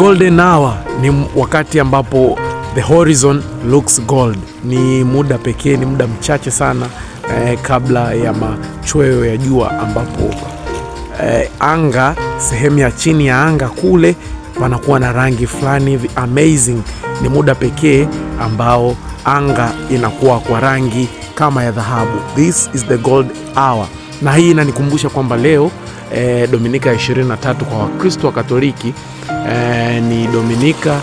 Golden hour ni wakati ambapo the horizon looks gold. Ni muda pekee, ni muda mchache sana kabla ya machweo ya jua, ambapo anga, sehemu ya chini ya anga kule panakuwa na rangi fulani hivi amazing. Ni muda pekee ambao anga inakuwa kwa rangi kama ya dhahabu. This is the gold hour. Na hii inanikumbusha kwamba leo Dominika 23 kwa Wakristo wa Katoliki ni Dominika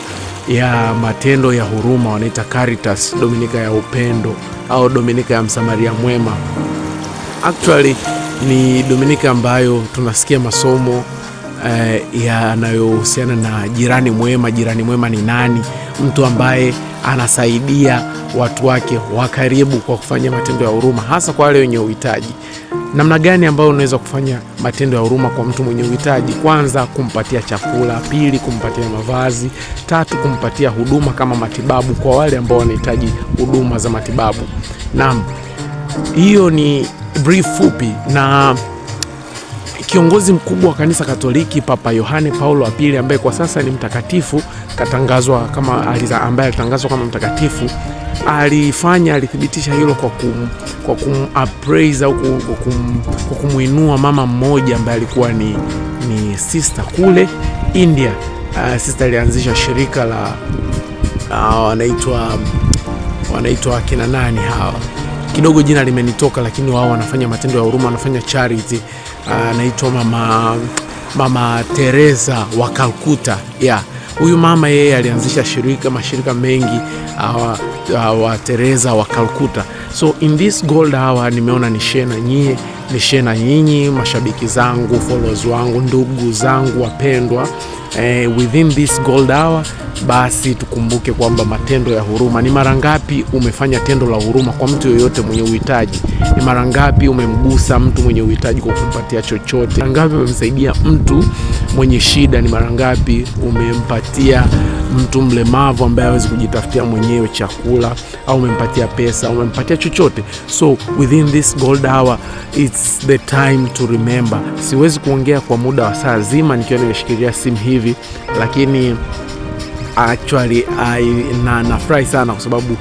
ya matendo ya huruma, wanaita Caritas, Dominika ya upendo au Dominika ya Msamaria mwema. Actually ni Dominika ambayo tunasikia masomo yanayohusiana na jirani mwema. Jirani mwema ni nani? Mtu ambaye anasaidia watu wake wa karibu kwa kufanya matendo ya huruma, hasa kwa wale wenye uhitaji. Namna gani ambayo unaweza kufanya matendo ya huruma kwa mtu mwenye uhitaji? Kwanza, kumpatia chakula; pili, kumpatia mavazi; tatu, kumpatia huduma kama matibabu kwa wale ambao wanahitaji huduma za matibabu. Naam, hiyo ni brief fupi. Na kiongozi mkubwa wa kanisa Katoliki Papa Yohane Paulo wa Pili, ambaye kwa sasa ni mtakatifu, katangazwa kama ambaye alitangazwa kama mtakatifu, alithibitisha hilo kwa kum appraise au kwa kumuinua mama mmoja ambaye alikuwa ni sister kule India. Sister alianzisha shirika la wanaitwa kina nani hawa, kidogo jina limenitoka, lakini wao wanafanya matendo ya huruma, wanafanya charity. Anaitwa mama Teresa wa Calcutta. Yeah, huyu mama yeye alianzisha mashirika mengi wa Teresa wa Calcutta. So in this gold hour nimeona ni share na nyinyi mashabiki zangu, followers wangu, ndugu zangu wapendwa. Within this gold hour basi tukumbuke kwamba matendo ya huruma. Ni mara ngapi umefanya tendo la huruma kwa mtu yoyote mwenye uhitaji? Ni mara ngapi umemgusa mtu mwenye uhitaji kwa kumpatia chochote? Mara ngapi umemsaidia mtu mwenye shida? Ni mara ngapi umempatia mtu mlemavu ambaye hawezi kujitafutia mwenyewe chakula, au umempatia pesa, au umempatia chochote? So within this gold hour it's the time to remember. Siwezi kuongea kwa muda wa saa zima nikiwa nimeshikilia simu hivi, lakini actually nafurahi sana kwa sababu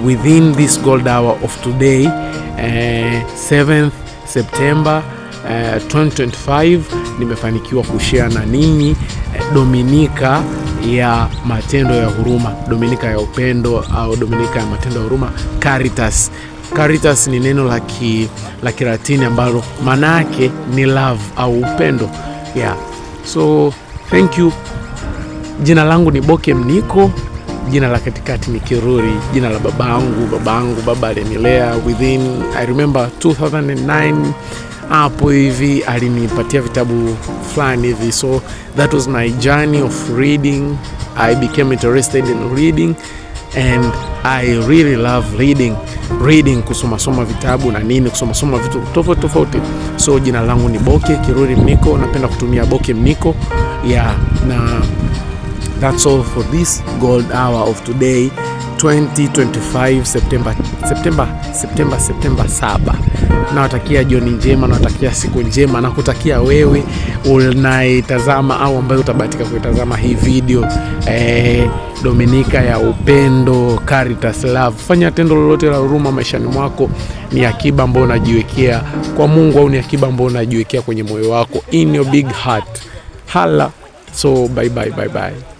within this gold hour of today 7th September 2025 nimefanikiwa kushare na ninyi Dominika ya matendo ya huruma, Dominika ya upendo au Dominika ya matendo ya huruma, Caritas. Caritas ni neno la Kilatini ambalo maana yake ni love au upendo. Yeah. So thank you. Jina langu ni Boke Mniko, jina la katikati ni Kiruri, jina la babangu, baba alinilea within, I remember 2009 hapo hivi alinipatia vitabu fulani hivi. So that was my journey of reading. I became interested in reading and I really love reading, kusoma vitabu na nini, kusoma vitu tofauti tofauti. So jina langu ni Boke Kiruri Mniko, napenda kutumia Boke Mniko. Yeah, na that's all for this gold hour of today, 2025 September 7. Nawatakia jioni njema, nawatakia siku njema, na kutakia wewe unaitazama au ambaye utabahatika kuitazama hii video Dominika ya upendo, Caritas love. Fanya tendo lolote la huruma maishani mwako. Ni akiba ambayo unajiwekea kwa Mungu au ni akiba ambayo unajiwekea kwenye moyo wako, in your big heart. Hala. So bye bye bye bye.